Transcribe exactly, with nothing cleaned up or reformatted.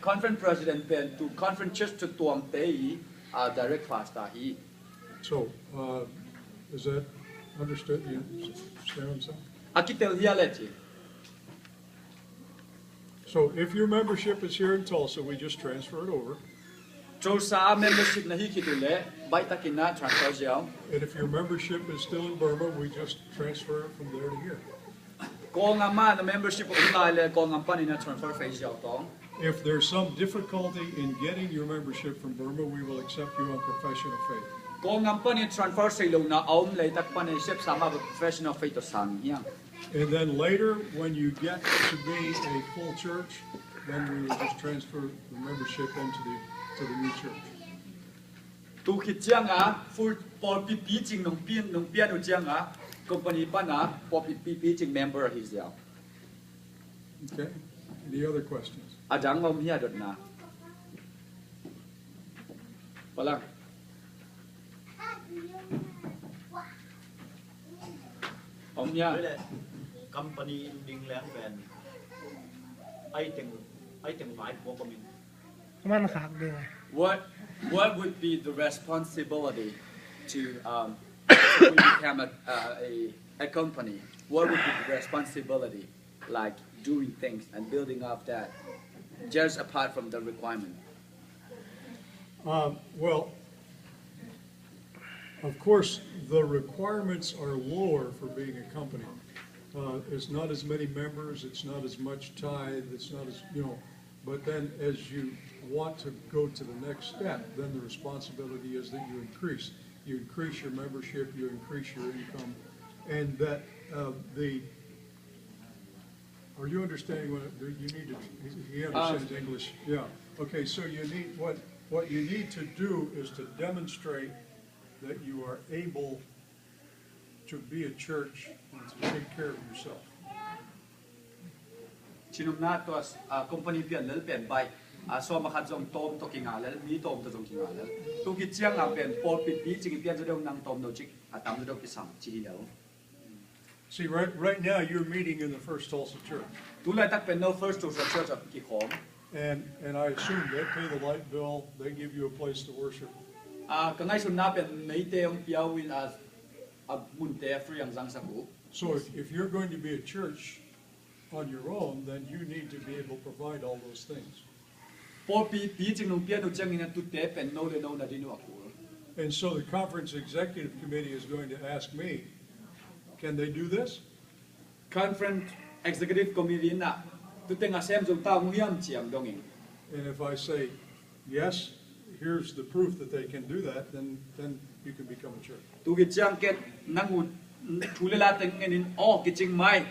Conference president pen tu conference church tu tuamte i, uh, direct pastor hi. So, uh, is that understood? You understand what I'm saying? A kitel hi a le ci. So if your membership is here in Tulsa, we just transfer it over. Tulsa membership na hi khit uh le, baih takin a transfer ziau. And if your membership is still in Burma, we just transfer it from there to here. Kawlgam ah na membership om lai le Kawlgam panin a transfer fei ziau tawng. If there's some difficulty in getting your membership from Burma, we will accept you on profession of faith. Kawlgam panin transfer sei lo na a om lei tak panin sepsa mah profession of faith tawh sang hiang. And then later, when you get to be a full church, then we will just transfer the membership into the, to the new church. Tu khit ciang a full pawlpi picing nong pian, nong pian uh ciang a company pan a pawlpi picing member hi ziau. Okay? Any other questions? A dang om hi a dotna. Palang. Om hi a. Tua leh company in ding leng pen ai teng, ai teng vai puak om in. Ka man khak ding. What, what would be the responsibility to, um, to become a, uh, a, a company? What would be the responsibility, like doing things and building up that, just apart from the requirement? Um, well, of course, the requirements are lower for being a company. Uh, it's not as many members, it's not as much tithe, it's not as, you know, but then as you want to go to the next step, then the responsibility is that you increase. You increase your membership, you increase your income, and that, uh, the, are you understanding what, you need to, he understands English, yeah. Okay, so you need, what, what you need to do is to demonstrate that you are able to be a church and to take care of yourself. Cinumna tua, ah, company pian lel pen bai, ah, sawm a khat zong tawm tawh kinga lel, mi tawm tawh zong kinga lel. Tu khit ciang a pen pawlpi picing i pian zaw deuh nang tawm no cik, a tam zaw deuh kisam ci hi lo. See, right, right now you're meeting in the First Tulsa Church. Tu laitak pen no First Tulsa Church a kikhawm. And, and I assume they pay the light bill, they give you a place to worship. Ah, ka ngaihsutna pen meite hong pia uh in a, a munte a free ang zangsak uh. So if, if you're going to be a church on your own, then you need to be able to provide all those things. Pawlpi picing nong pian uh ciangin a tute pen no le no na din uh a kul. And so the conference executive committee is going to ask me, can they do this? Conference Executive Committee in a, tu teng a sem zo ta mu hiam ci ang dong ing. And if I say, yes, here's the proof that they can do that, then, then you can become a church. Tu khit ciang ken nang uh thu le la teng ngen in aw kicing mai,